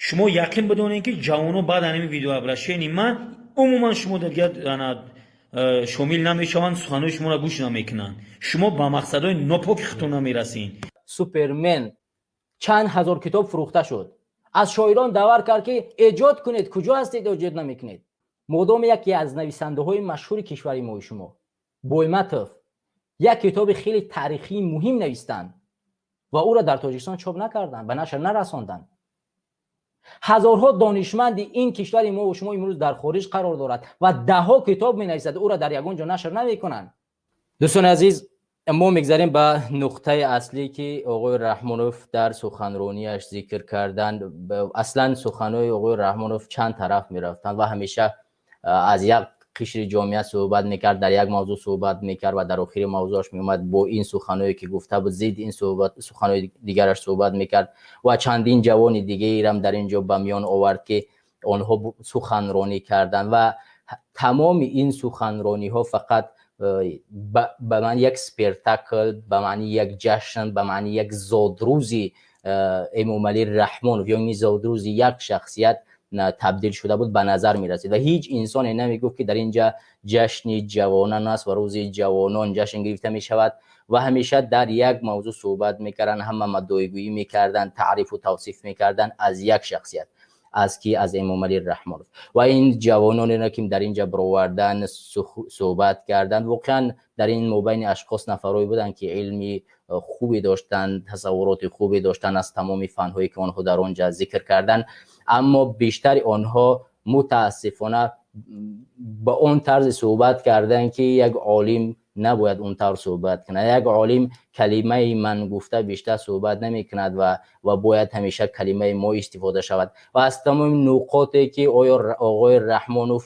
Шумо яқин бидонед, ки ҷавоно баъд ҳамин видеообращение ман умуман шумо дигар шомил намешаванд, суханои шуморо гӯш намекунанд. Шумо ба мақсадҳои нопоки худтон намерасед. Супермен чанд ҳазор китоб фурӯхта шуд. Аз шоирон даъват кард, ки эҷод кунед. Куҷо ҳастед, эҷод намекунед? Модоме яке аз нависандаҳои машҳури кишвари мои шумо, Бойматов, як китоби хеле таърихии муҳим навистанд ва ӯро дар Тоҷикистон чоп накарданд, ба нашр нарасонданд. Ҳазорҳо донишманди ин кишвари мову шумо имрӯз дар хориҷ қарор дорад ва даҳҳо китоб менависад, ӯро дар ягон ҷо нашр намекунанд. Дӯстони азиз, мо мегзарем ба нуқтаи аслӣ, ки оғои Раҳмонов дар суханронияш зикр карданд. Аслан суханҳои оғои Раҳмонов чанд тараф мерафтанд ва ҳамеша аз як қишри ҷомеа суҳбат мекард, дар як мавзӯъ суҳбат мекард ва дар охири мавзӯаш меомад, бо ин суханҳое, ки гуфта буд, зидди ин суханҳои дигараш суҳбат мекард ва чандин ҷавони дигаерам дар ин ҷо ба миён овард, ки онҳо суханронӣ карданд. Ва тамоми ин суханрониҳо фақат ба маъни як спектакл, ба маъни як ҷашн, ба маъни як зодрӯзи Эмомалӣ Раҳмонов ё зодрӯзи як шахсият табдил шуда буд, ба назар мерасид. Ва ҳеҷ инсоне намегуфт, ки дар ин ҷа ҷашни ҷавонон аст ва рӯзи ҷавонон ҷашн гирифта мешавад. Ва ҳамеша дар як мавзӯъ суҳбат мекарданд, ҳама маддоҳигӯӣ мекарданд, таърифу тавсиф мекарданд аз як шахсият, аз ки? Аз Эмомалӣ Раҳмонов. Ва ин ҷавононеро, ки дар ин ҷа баровардан, суҳбат карданд, воқеан дар ин мобайни ашхос нафарое буданд, ки илми хубе доштанд, тасаввуроти хубе доштанд аз тамоми фанҳое, ки онҳо дар он ҷа зикр карданд. Аммо бештари онҳо мутаассифона ба он тарзи суҳбат карданд, ки як олим набояд он тавр суҳбат кунад. Як олим калимаи «ман» гуфта бештар суҳбат намекунад ва бояд ҳамеша калимаи «мо» истифода шавад. Ва аз тамоми нуқоте, ки оё оғои Раҳмонов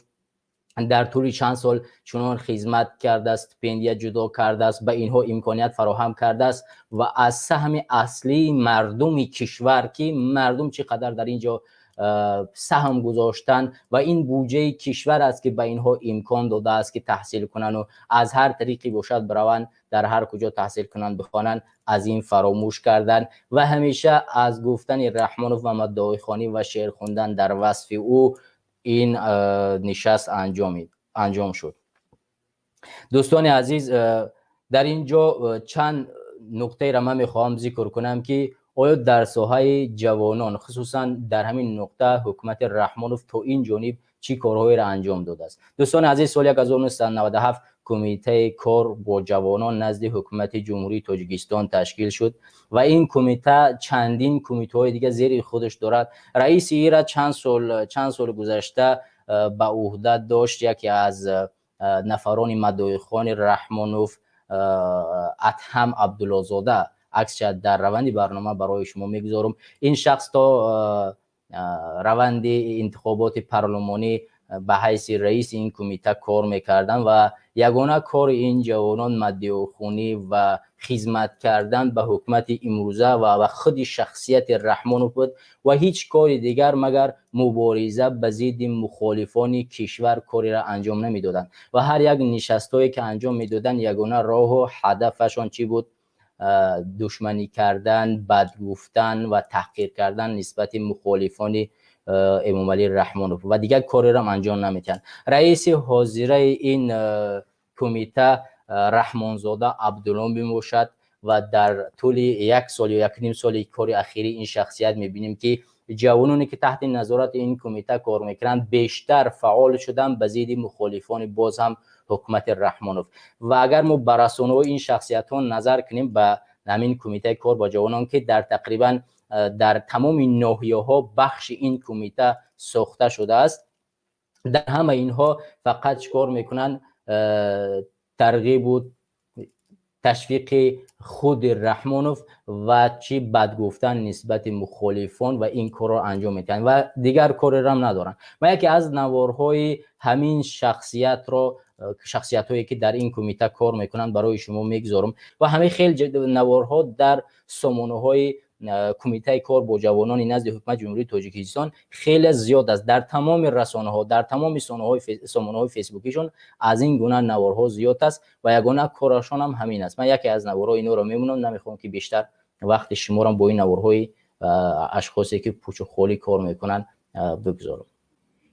дар тӯли чанд сол чунон хизмат кардааст, стипендия ҷудо кардааст, ба инҳо имконият фароҳам кардааст ва аз саҳми аслии мардуми кишвар, ки мардум чӣ қадар дар ин ҷо саҳм гузоштанд ва ин буҷаи кишвар аст, ки ба инҳо имкон додааст, ки таҳсил кунанду аз ҳар тариқе бошад бираванд, дар ҳар куҷо таҳсил кунанд, бихонанд, аз ин фаромӯш карданд. Ва ҳамеша аз гуфтани Раҳмонов ва маддоҳихонӣ ва шеър хондан дар васфи ӯ ин нишаст анҷом шуд. Дӯстони азиз, дар ин ҷо чанд нуқтаеро ман мехоҳам зикр кунам, ки оё дар соҳаи ҷавонон, хусусан дар ҳамин нуқта, ҳукумати Раҳмонов то ин ҷониб чӣ корҳоеро анҷом додааст. Дӯстони азиз, соли 1997 Кумитаи кор бо ҷавонон назди Ҳукумати Ҷумҳурии Тоҷикистон ташкил шуд ва ин кумита чандин кумитаҳои дига зери худаш дорад. Раиси ира чанд соли гузашта ба ӯҳда дошт яке аз нафарони маддоҳихони Раҳмонов, Адҳам Абдуллозода. Аксша дар раванди барнома барои шумо мегузорам. Ин шахс то раванди интихоботи парлумонӣ ба ҳайси раиси ин кумита кор мекарданд ва ягона кори ин ҷавонон маддиҳохунӣ ва хизмат кардан ба ҳукумати имрӯза ва ба худи шахсияти Раҳмонов буд ва ҳеҷ кори дигар, магар мубориза ба зидди мухолифони кишвар, кореро анҷом намедоданд. Ва ҳар як нишастҳое, ки анҷом медоданд, ягона роҳу ҳадафашон чӣ буд? Душманӣ кардан, бад гуфтан ва таҳқир кардан нисбати мухолифони Эмомалӣ Раҳмонов ва дигар кореро анҷом намедиҳанд. Раиси ҳозираи ин кумита Раҳмонзода Абдулло мебошад ва дар тӯли як сол ё якним соли кори ахирии ин шахсият мебинем, ки ҷавононе, ки таҳти назорати ин кумита кор мекунанд, бештар фаъол шуданд ба зидди мухолифони боз ҳам ҳукумати Раҳмонов. Ва агар мо ба расонаҳои ин шахсиятҳо назар кунем, ба ҳамин Кумитаи кор бо ҷавонон, ки дар тақрибан дар тамоми ноҳияҳо бахши ин кумита сохта шудааст, дар ҳама инҳо фақат чӣ кор мекунанд? Тарғибу ташвиқи худи Раҳмонов ва чӣ бад гуфтан нисбати мухолифон ва ин корро анҷом медиҳанд ва дигар кореро надоранд. Ма яке аз наворҳои ҳамин шахсиятро, шахсиятҳое, ки дар ин кумита кор мекунанд, барои шумо мегузорам. Ва ҳамин хел наворҳо дар сомонаҳои Кумитаи кор бо ҷавонони назди Ҳукумати Ҷумҳурии Тоҷикистон хеле зиёд аст. Дар тамоми расонаҳо, дар тамоми сомонаҳои фейсбукишон аз ин гуна наворҳо зиёд аст ва ягона корашон ҳам ҳамин аст. Ман яке аз наворҳои инҳоро мемонам, намехоҳам, ки бештар вақти шуморо бо ин наворҳои Ашхосе ки пучу холӣ кор мекунанд, бигзорам.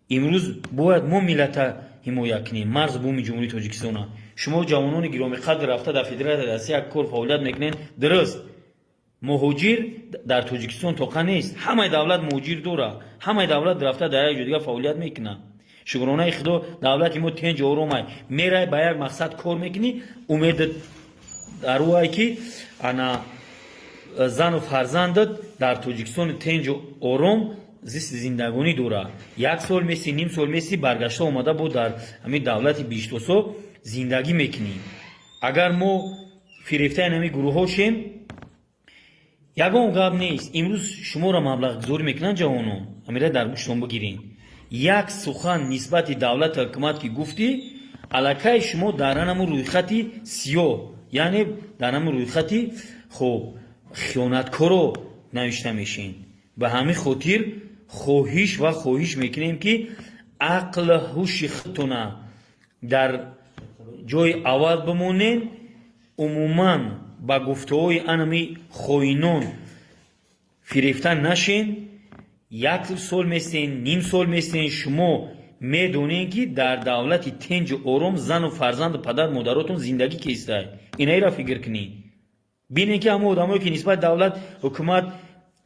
Имрӯз бояд мо миллата ҳимоя кунем, марзу буми Ҷумҳурии Тоҷикистона. Шумо, ҷавонони гиромиқадр, рафта дар Федератсияи Россия кор фаъолият мекунед. Дуруст, муҳоҷир дар Тоҷикистон тоқа нест, ҳамаи давлат муҳоҷир дорад, ҳамаи давлат рафта дар як ҷо дигар фаъолият мекунад. Шукронаи Худо, давлати мо тинҷу оромай. Мерай, ба як мақсад кор мекунӣ, умедат дар ӯай, ки ана зану фарзандат дар Тоҷикистони тинҷу ором зисти зиндагонӣ дорад. Як сол месӣ, ним сол месӣ, баргашта омада бо дар ҳамин давлати биҳиштосо зиндагӣ мекунӣ. Агар мо фирефтаи ҳамин гурӯҳҳо шем, ягон гап нест. Имрӯз шуморо маблағгузорӣ мекунанд ҷавонон, ҳамира дар гӯштон бигирен. Як сухан нисбати давлату ҳукумат ки гуфтӣ, аллакай шумо дар ҳамун рӯйхати сиёҳ, яъне дар ҳамун рӯйхати хоб хиёнаткоро навишта мешин. Ба ҳамин хотир хоҳиш ва хоҳиш мекунем, ки ақлу ҳуши худтона дар ҷои аввал бимонед, умуман ба гуфтаҳои анами хоинон фирефта нашен. Як сол местен, ним сол местен, шумо медонед, ки дар давлати тинҷу ором зану фарзанду падар модаротон зиндагӣ кестай. Инаира фикр кунед, бинед, ки ҳамон одамое ки нисбати давлат, ҳукумат,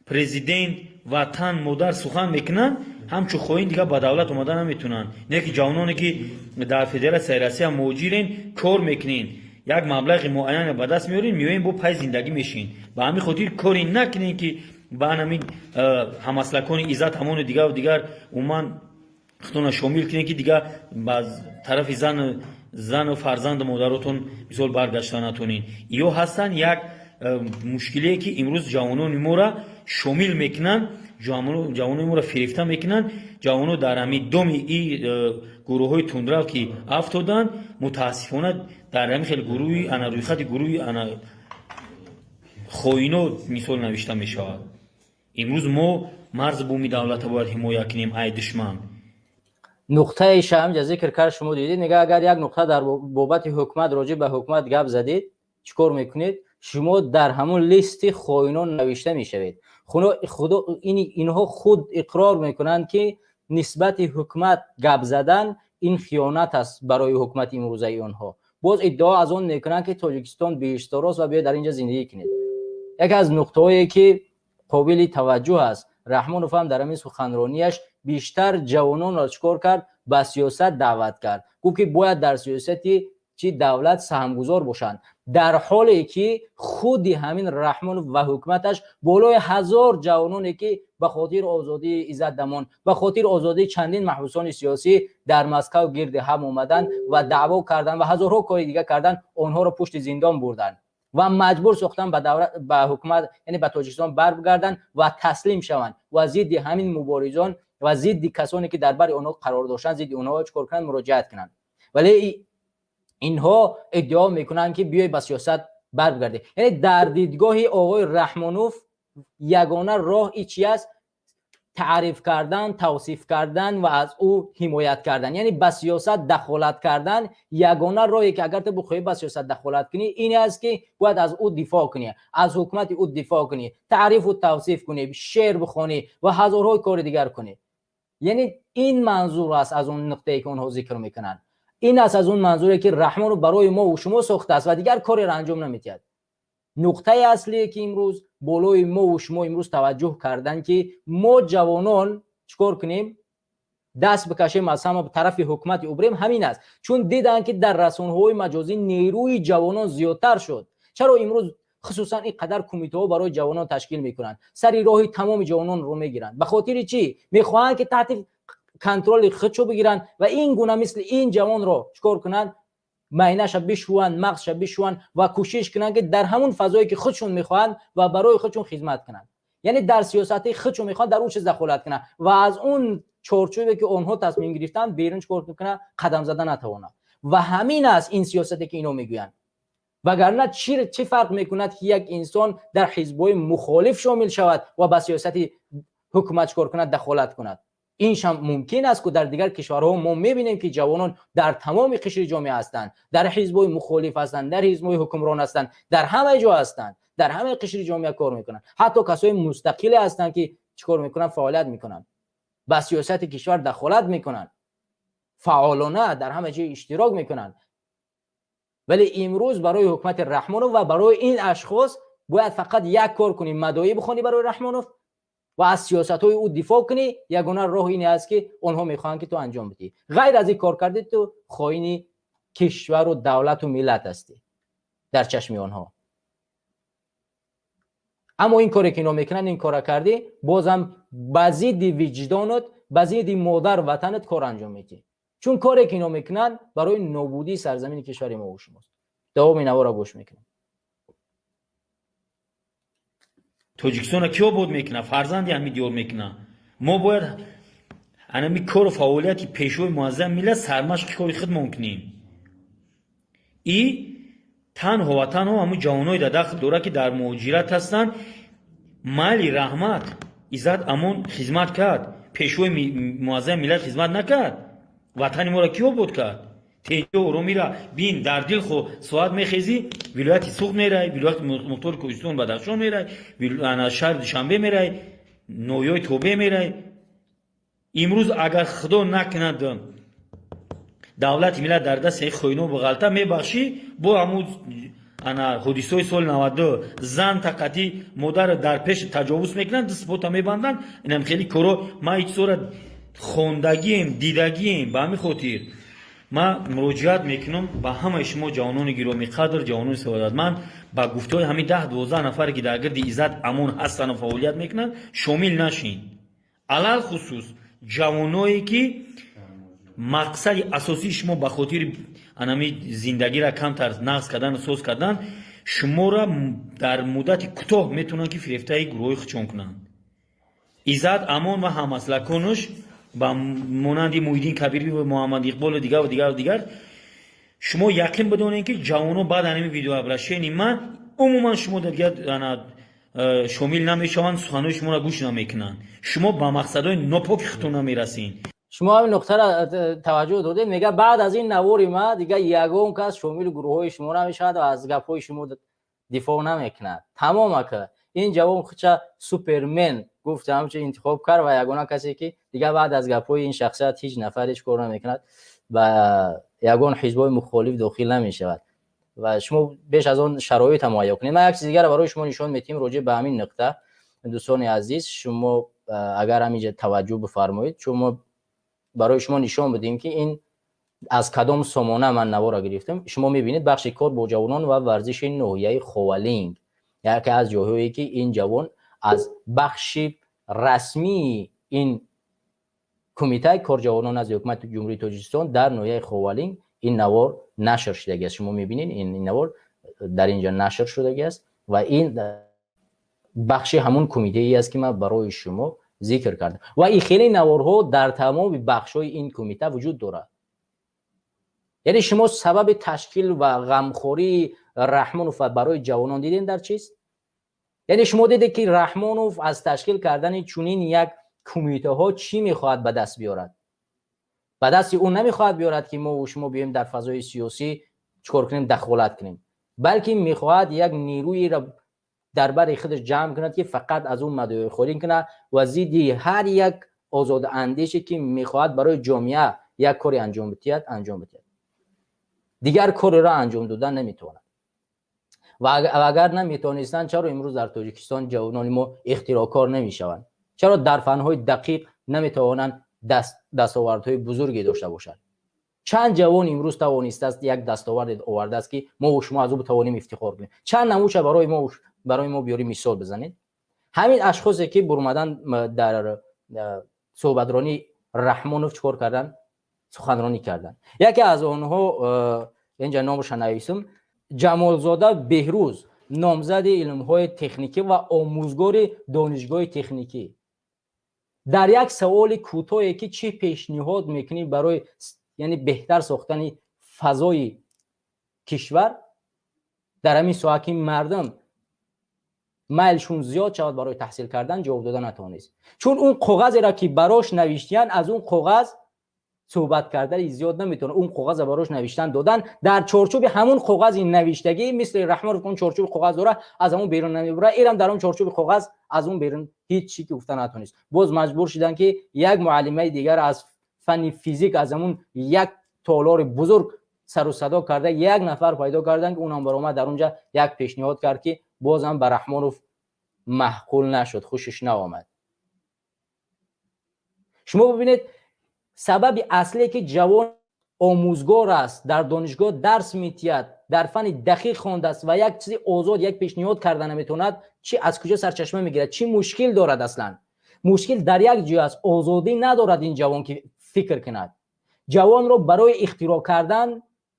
президент, ватан, модар сухан мекунанд, ҳамчун хоин дигар ба давлат омада наметавонанд. Не ки ҷавононе ки дар Федератсияи Россия муҳоҷирен, кор мекунед, як маблағи муайяне ба даст меоред, меоем, бо пай зиндагӣ мешин. Ба ҳамин хотир коре накунед, ки ба ҳамин ҳамаслакони Иззат ҳамону дигару дигар умуман худтона шомил кунед, ки дигар ба тарафи зану фарзанду модаротон мисол баргашта натонед. Ё ҳастанд як мушкилие, ки имрӯз ҷавонони моро шомил мекунанд, ҷавонони моро фирефта мекунанд. Ҷавоно дар ҳамин доми и гурӯҳҳои тундрав ки афтоданд, мутаассифона, дар ҳамин хел гурӯҳи ана рӯйхати гурӯҳи ана хоино мисол навишта мешавад. Имрӯз мо марзу буми давлата бояд ҳимоя кунем ай душман. Нуқтаи шамҷа зикр кард, шумо дидед, мега, агар як нуқта дар бобати ҳукумат, роҷеъ ба ҳукумат гап задед, чӣ кор мекунед? Шумо дар ҳамун листи хоинон навишта мешавед. Худо, инҳо худ иқрор мекунанд, ки нисбати ҳукумат гап задан ин хиёнат аст барои ҳукумати имрӯзаи онҳо. Боз иддао аз он мекунанд, ки Тоҷикистон биҳишторост ва биёед дар инҷа зиндагӣ кунед. Яке аз нуқтаҳое, ки қобили таваҷҷӯҳ аст, Раҳмонов ҳам дар ҳамин суханронияш бештар ҷавононро чӣ кор кард? Ба сиёсат даъват кард. Гуфт, ки бояд дар сиёсати чи давлат саҳмгузор бошанд, дар ҳоле ки худи ҳамин Раҳмонов ва ҳукуматаш болои 1000 ҷавононе, ки ба хотири озодии Иззат Дамон, ба хотири озодии чандин маҳбусони сиёсӣ дар Москав гирди ҳам омаданд ва даъво карданд ва ҳазорҳо кори дига карданд, онҳоро пушти зиндон бурданд ва маҷбур сохтанд ба ҳукумат, яъне ба Тоҷикистон баргарданд ва таслим шаванд ва зидди ҳамин муборизон ва зидди касоне, ки дар бари онҳо қарор доштанд, зидди онҳо чӣ кор кунанд? Муроҷиат кунанд. Вале инҳо иддао мекунанд, ки биёй ба сиёсат баргардед. Яъне дар дидгоҳи оғои Раҳмонов ягона роҳ и чи аст? Таъриф кардан, тавсиф кардан ва аз ӯ ҳимоят кардан, яъне ба сиёсат дахолат кардан. Ягона роҳе, ки агар ту бихоҳӣ ба сиёсат дахолат кунӣ, ин аст, ки бояд аз ӯ дифоъ кунӣ, аз ҳукумати ӯ дифоъ кунӣ, таърифу тавсиф кунӣ, шеър бихонӣ ва ҳазорҳои кори дигар кунӣ. Яъне ин манзур аст аз он нуқтае, ки онҳо зикр мекунанд. Ин аст аз он манзуре, ки Раҳмонов барои мо шумо сохтааст ва дигар кореро анҷом намедиҳад. Нуқтаи аслие, ки имрӯз болои мову шумо имрӯз таваҷҷӯҳ карданд, ки мо ҷавонон чӣ кор кунем, даст бикашем аз ҳама тарафи ҳукумати убрем, ҳамин аст. Чун диданд, ки дар расонаҳои маҷозӣ нерӯи ҷавонон зиёдтар шуд. Чаро имрӯз хусусан ин қадар кумитаҳо барои ҷавонон ташкил мекунанд, сари роҳи тамоми ҷавононро мегиранд? Ба хотири чӣ? Мехоҳанд, ки таҳти контроли худшо бигиранд ва ин гуна мисли ин ҷавонро чӣ кор кунанд? Майнаша бишӯванд, мағзша бишӯванд ва кӯшиш кунанд, ки дар ҳамун фазое, ки худшон мехоҳанд ва барои худшон хизмат кунанд, яъне дар сиёсати худшон мехоҳанд, дар он чиз дахолат кунанд ва аз он чорчӯбе, ки онҳо тасмим гирифтанд, берун чӣ кор кунанд? Қадам зада натавонанд. Ва ҳамин аст ин сиёсате, ки ино мегӯянд. Вагарна чӣ фарқ мекунад, ки як инсон дар ҳизбҳои мухолиф шомил шавад ва ба сиёсати ҳукумат чӣ кор кунад? Дахолат кунад. Иншам мумкин аст, ку дар дигар кишварҳо мо мебинем, ки ҷавонон дар тамоми қишри ҷомеа ҳастанд, дар ҳизбҳои мухолиф ҳастанд, дар ҳизбҳои ҳукмрон ҳастанд, дар ҳама ҷо ҳастанд. Дар ҳамаи қишри ҷомеа кор мекунанд. Ҳатто касои мустақиле ҳастанд, ки чӣ кор мекунанд? Фаъолият мекунанд, ба сиёсати кишвар дахолат мекунанд, фаъолона дар ҳама ҷой иштирок мекунанд. Вале имрӯз барои ҳукумати Раҳмонов ва барои ин ашхос бояд фақат як кор кунӣ: мадоӣ бихонӣ барои Раҳмонов ва аз сиёсатҳои ӯ дифоъ кунӣ. Ягона роҳ ине аст, ки онҳо мехоҳанд, ки ту анҷом бидиҳӣ. Ғайр аз ин кор кардӣ, ту хоини кишвару давлату миллат ҳастӣ дар чашми онҳо. Аммо ин коре, ки ино мекунанд, ин кора кардӣ, бозам ба зидди виҷдонат, ба зидди модар ватанат кор анҷом медиҳӣ, чун коре, ки ино мекунанд, барои нобудии сарзамини кишвари мо шумост. Давоми навора гӯш мекунем. Тоҷикистонро ки обод мекунад? Фарзанди ҳамин диёр мекунад. Мо бояд анами кору фаъолияти пешвои муаззами миллат сармашқи кори худмон кунем. И танҳо ва танҳо ҳамун ҷавоное дар дахл дорад, ки дар муҳоҷират ҳастанд. Майли, раҳмат, Иззат Амон хизмат кард, пешвои муаззами миллат хизмат накард? Ватани моро ки обод кард? Тинҷу оромира бин. Дар дил хо соат мехезӣ, вилояти Суғд мерай, вилояти мухтори Кӯҳистон Бадахшон мерай, шаҳри Душанбе мерай, ноҳияҳои тобеъ мерай. Имрӯз агар Худо накунад, давлати миллат дар дасти хоино бағалта, мебахшӣ, бо ҳамун ана ҳодисаҳои соли 92, зан тақатӣ модар дар пеш таҷовуз мекунанд, дастпота мебанданд. Инам хеле коро ман ҳеҷ хондагием, дидагием. Ба ҳамин хотир ман муроҷиат мекунам ба ҳамаи шумо, ҷавонони гиромиқадр, ҷавонони саодатманд: ба гуфтаҳои ҳамин 10-12 нафаре, ки дар гирди Иззат Амон ҳастану фаъолият мекунанд, шомил нашин. Алалхусус ҷавоное, ки мақсади асосии шумо ба хотири анами зиндагиро камтар нағз кардану соз кардан, шуморо дар муддати кӯтоҳ метавонанд, ки фирефтаи гурӯҳҳои худшон кунанд. Иззат Амон ва ҳамаслаконаш ба монанди Муҳиддин Кабирӣ ва Муҳаммад Иқболу дигару дигару дигар, шумо яқин бидонед, ки ҷавоно баъд анами видеообращении ман умуман шумо дигар шомил намешаванд, суханҳои шуморо гӯш намекунанд. Шумо ба мақсадҳои нопоки худтон намерасед. Шумо ҳамин нуқтаро таваҷҷӯҳ додед. Мега, баъд аз ин навори ма дигар ягон кас шомили гурӯҳҳои шумо намешавад ва аз гапҳои шумо дифоъ намекунад. Тамом. Ака, ин ҷавон худша супермен гуфт, ҳамчун интихоб кард ва ягона касе, ки дигар баъд аз гапҳои ин шахсият ҳеҷ нафар ҳеҷ кор намекунад, ба ягон ҳизбҳои мухолиф дохил намешавад. Ва шумо беш аз он шароита муҳайё кунед. Ман як чиз дигарро барои шумо нишон медиҳем роҷеъ ба ҳамин нуқта. Дӯстони азиз, шумо агар ҳаминҷа таваҷҷӯҳ бифармоед, чун мо барои шумо нишон бидиҳем, ки ин аз кадом сомона ман навора гирифтам. Шумо мебинед, бахши кор бо ҷавонон ва варзиши ноҳияи Ховалинг, яке аз ҷойҳое, ки ин ҷавон аз бахши расмии ин кумитаи корҷавонон аз ҳукумати Ҷумҳурии Тоҷикистон дар ноҳияи Ховалинг ин навор нашр шудагӣ аст. Шумо мебинед, ин навор дар инҷа нашр шудагӣ аст ва ин бахши ҳамун кумитае аст, ки ман барои шумо зикр кардам. Ва ин хеле наворҳо дар тамоми бахшҳои ин кумита вуҷуд дорад. Яъне шумо сабаби ташкил ва ғамхории Раҳмонов барои ҷавонон дидем дар чист. Яъне шумо дидед, ки Раҳмонов аз ташкил кардани чунин як кумитаҳо чӣ мехоҳад ба даст биёрад. Ба дасти ӯ намехоҳад биёрад, ки мо шумо биёем дар фазои сиёсӣ чикор кунем, дахолат кунем, балки мехоҳад як нерӯеро дар бари худаш ҷамъ кунад, ки фақат аз ӯ мадоихорӣ кунад ва зидди ҳар як озодаандеше, ки мехоҳад барои ҷомеа як коре анҷом бидиҳад, анҷом бидиҳад. Дигар кореро анҷом додан наметавонад. Ва агар наметавонистанд, чаро имрӯз дар Тоҷикистон ҷавонони мо ихтироъкор намешаванд? Чаро дар фанҳои дақиқ наметавонанд дастовардҳои бузурге дошта бошанд? Чанд ҷавон имрӯз тавонистааст, як дастоварде овардааст, ки мо шумо аз ӯ битавонем ифтихор кунем? Чанд намуша барои мо биёри, мисол бизанед. Ҳамин ашхосе, ки бурмадан дар суҳбатронии Раҳмонов чӣ кор карданд, суханронӣ карданд. Яке аз онҳо, инҷа номаша нависм, Ҷамолзода Беҳрӯз, номзади илмҳои техникӣ ва омӯзгори донишгоҳи техникӣ, дар як саволи кӯтоҳе, ки чӣ пешниҳод мекунӣ барои, яъне, беҳтар сохтани фазои кишвар дар ҳамин соҳа, ки мардум майлшон зиёд шавад барои таҳсил кардан, ҷавоб дода натавонист, чун он коғазеро, ки барош навиштиянд, аз он коғаз Суҳбат кардани зиёд наметавонад. Он коғаза барош навиштан додан, дар чорчӯби ҳамун коғази навиштагӣ, мисли Раҳмонов он чорчӯби коғаз дора, аз ҳамун берун намебура. Ирам дар он чорчӯби коғаз аз он берун ҳеҷ чӣ ки гуфта натонист. Боз маҷбур шуданд, ки як муаллимаи дигар аз фанни физик аз ҳамун як толори бузург сару садо карда, як нафар пайдо карданд, ки унам баромад, дар унҷа як пешниҳод кард, ки бозам ба Раҳмонов маъқул нашуд, хушиш наомад. Шумо бибинед, сабаби аслие, ки ҷавон омӯзгор аст, дар донишгоҳ дарс метиҳад, дар фанни дақиқ хондааст ва як чизи озод, як пешниҳод карда наметавонад, чи аз куҷо сарчашма мегирад? Чӣ мушкил дорад? Аслан мушкил дар як ҷой аст: озодӣ надорад ин ҷавон, ки фикр кунад. Ҷавонро барои ихтироъ кардан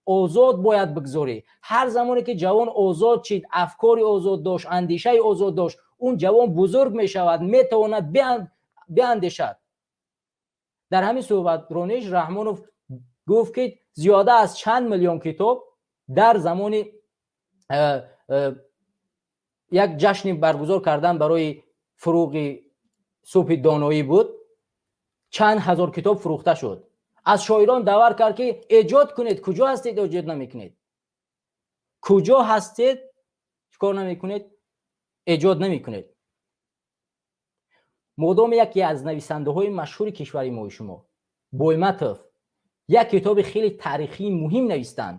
озод бояд бигзорӣ. Ҳар замоне ки ҷавон озод шид, афкори озод дошт, андешаи озод дошт, он ҷавон бузург мешавад, метавонад биандешад. Дар ҳамин суҳбатрониш Раҳмонов гуфт, ки зиёда аз чанд миллион китоб дар замони як ҷашни баргузор кардан барои фуруғи субҳи доноӣ буд, чанд ҳазор китоб фурӯхта шуд. Аз шоирон даъват кард, ки эҷод кунед. Куҷо ҳастед, эҷод намекунед? Куҷо ҳастед, чикор намекунед, эҷод намекунед? Модоме яке аз нависандаҳои машҳури кишвари мои шумо, Бойматов, як китоби хеле таърихии муҳим навистанд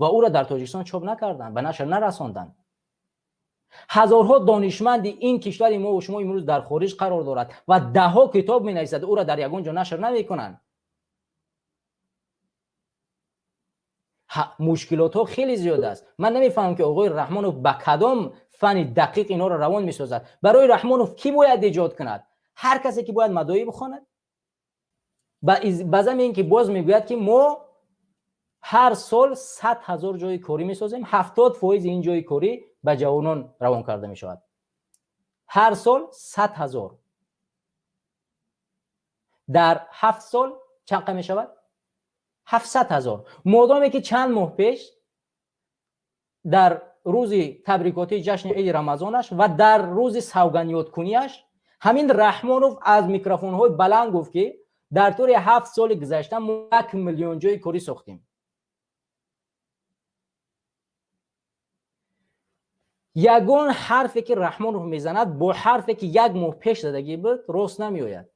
ва ӯро дар Тоҷикистон чоп накарданд, ба нашр нарасонданд. Ҳазорҳо донишманди ин кишвари мо шумо имрӯз дар хориҷ қарор дорад ва даҳҳо китоб менависад, ӯро дар ягон ҷо нашр намекунанд. Мушкилотҳо хеле зиёд аст. Ман намефаҳмам, ки оғои Раҳмонов ба кадом фанни дақиқ инҳоро равон месозад. Барои Раҳмонов кӣ бояд эҷод кунад? Ҳар касе ки бояд мадоӣ бихонад? Ба зами ин ки боз мегӯяд, ки мо ҳар сол 100 000 ҷои корӣ месозем, 70% ин ҷои корӣ ба ҷавонон равон карда мешавад. Ҳар сол 100 000, дар 7 сол чанд қа мешавад? 700 000. Модоме ки чанд моҳ пеш дар рӯзи табрикотии ҷашни иди Рамазонаш ва дар рӯзи савганёдкунияш ҳамин Раҳмонов аз микрофонҳои баланд гуфт, ки дар тӯли 7 соли гузашта мо 1 миллион ҷои корӣ сохтем. Ягон ҳарфе ки Раҳмонов мезанад, бо ҳарфе ки як моҳ пеш задагӣ буд, рост намеояд.